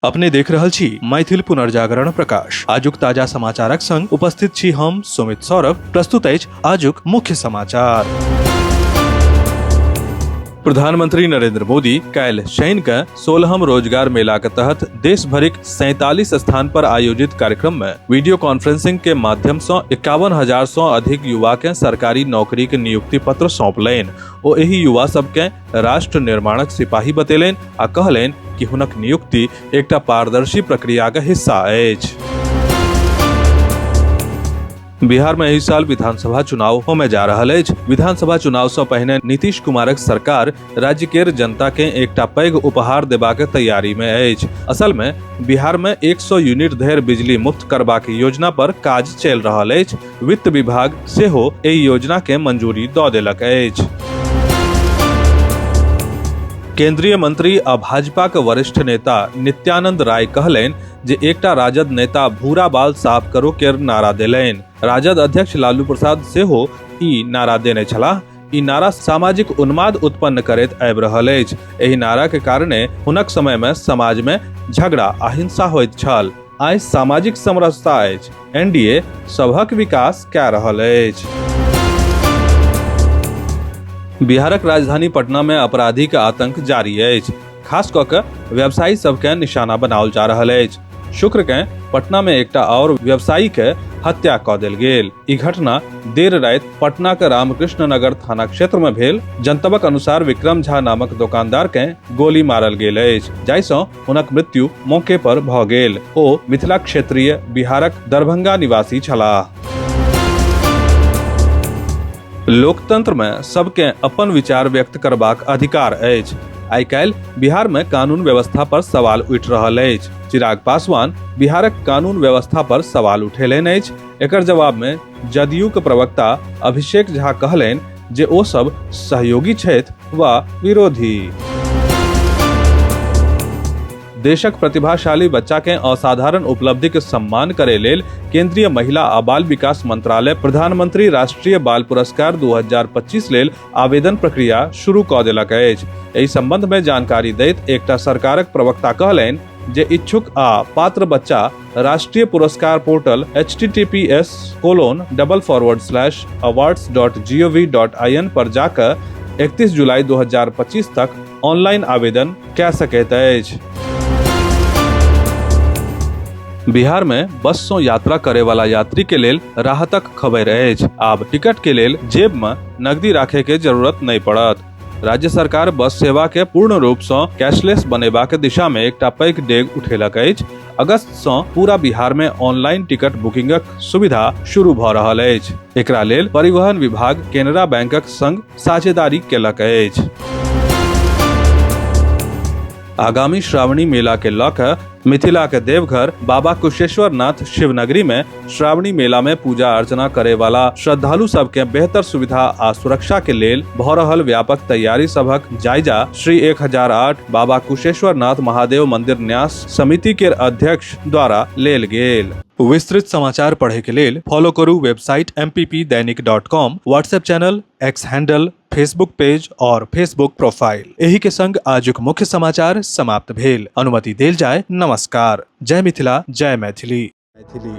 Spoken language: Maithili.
अपने देख रहल छी मैथिल पुनर्जागरण प्रकाश। आजुक ताजा समाचारक संग उपस्थित छी हम सुमित सौरभ। प्रस्तुत अछि आजुक मुख्य समाचार। प्रधानमंत्री नरेंद्र मोदी काल्हि शनि के 16हम रोजगार मेला के तहत देश भरिक 47 स्थान पर आयोजित कार्यक्रम में वीडियो कॉन्फ्रेंसिंग के माध्यम से 51,000 सौ अधिक युवा के सरकारी नौकरी के नियुक्ति पत्र सौंपलनि। ओ एहि युवा सबके राष्ट्र निर्माणक सिपाही बतेलनि आ कहलनि कि हुनक नियुक्ति एकटा पारदर्शी प्रक्रियाक हिस्सा अछि। बिहार में एहि साल विधानसभा चुनाव होमे जा रहल अछि। विधानसभा चुनाव से पहिने नीतीश कुमारक सरकार राज्य केर जनता के एकटा पैघ उपहार देबाक तैयारी में अछि। असल में बिहार में 100 यूनिट धरि बिजली मुफ्त करबाक योजना पर काज चलि रहल अछि। वित्त विभाग सेहो एहि योजना के मंजूरी दऽ देलक अछि। केंद्रीय मंत्री आ भाजपा के वरिष्ठ नेता नित्यानंद राय कहलनि जे एकटा राजद नेता भूरा बाल साफ करो केर नारा देलनि। राजद अध्यक्ष लालू प्रसाद सेहो ई नारा देने छलाह। ई नारा सामाजिक उन्माद उत्पन्न करैत आबि रहल अछि। एहि नारा के कारणे हुनक समय में समाज में झगड़ा आ हिंसा होइत छल। आइ सामाजिक समरसता अछि। एनडीए सभक विकास कए रहल अछि। बिहारक राजधानी पटना में अपराधी के आतंक जारी अछि। खास कऽ के व्यवसायी सबके निशाना बनाओल जा रहल अछि। शुक्र के पटना में एकटा और व्यवसायी के हत्या कऽ देल गेल। ई घटना देर राति पटना के रामकृष्ण नगर थाना क्षेत्र में भेल। जनतबक अनुसार विक्रम झा नामक दुकानदार के गोली मारल गेल अछि, जाहि सँ हुनक मृत्यु मौके पर भऽ गेल। ओ मिथिला क्षेत्रीय बिहारक दरभंगा निवासी छलाह। लोकतंत्र में सबके अपन विचार व्यक्त करबाक अधिकार अछि। आइ काल्हि बिहार में कानून व्यवस्था पर सवाल उठि रहल अछि। चिराग पासवान बिहारक कानून व्यवस्था पर सवाल उठेलनि अछि। एकर जवाब में जदयू के प्रवक्ता अभिषेक झा कहलनि जे ओ सब सहयोगी छथि वा विरोधी। देशक प्रतिभाशाली बच्चा के असाधारण उपलब्धि के सम्मान करे लेल केंद्रीय महिला आ बाल विकास मंत्रालय प्रधानमंत्री राष्ट्रीय बाल पुरस्कार 2025 लेल आवेदन प्रक्रिया शुरू कऽ देलक अछि। एहि संबंध में जानकारी दैत एकटा सरकारक प्रवक्ता कहलनि जे इच्छुक आ पात्र बच्चा राष्ट्रीय पुरस्कार पोर्टल https://awards.gov.in पर जाकर 31 जुलाई 2025 तक ऑनलाइन आवेदन कए सकैत अछि। बिहार में बस सं यात्रा करे वाला यात्री के लेल राहतक खबर अछि। आब टिकट के लेल जेब में नकदी राखे के जरूरत नहीं पड़त। राज्य सरकार बस सेवा के पूर्ण रूप सं कैशलेस बनेबाक दिशा में एकटा पैघ डेग उठेलक अछि। अगस्त सं पूरा बिहार में ऑनलाइन टिकट बुकिंगक सुविधा शुरू भ रहल अछि। एकरा लेल परिवहन विभाग केनरा बैंकक संग साझेदारी केलक अछि। आगामी श्रावणी मेला के लऽ कऽ मिथिला के देवघर बाबा कुशेश्वर नाथ शिवनगरी में श्रावणी मेला में पूजा अर्चना करे वाला श्रद्धालु सबके बेहतर सुविधा आ सुरक्षा के लेल भऽ रहल व्यापक तैयारी सभक जायजा श्री 1008 बाबा कुशेश्वर नाथ महादेव मंदिर न्यास समिति के अध्यक्ष द्वारा लेल गेल। विस्तृत समाचार पढ़े के लेल फॉलो करू website mppdainik.com, WhatsApp channel, X handle, Facebook page और फेसबुक प्रोफाइल। एही के संग आजुक मुख्य समाचार समाप्त भेल। अनुमति देल जाय। नमस्कार। जय मिथिला, जय मैथिली। मैथिली।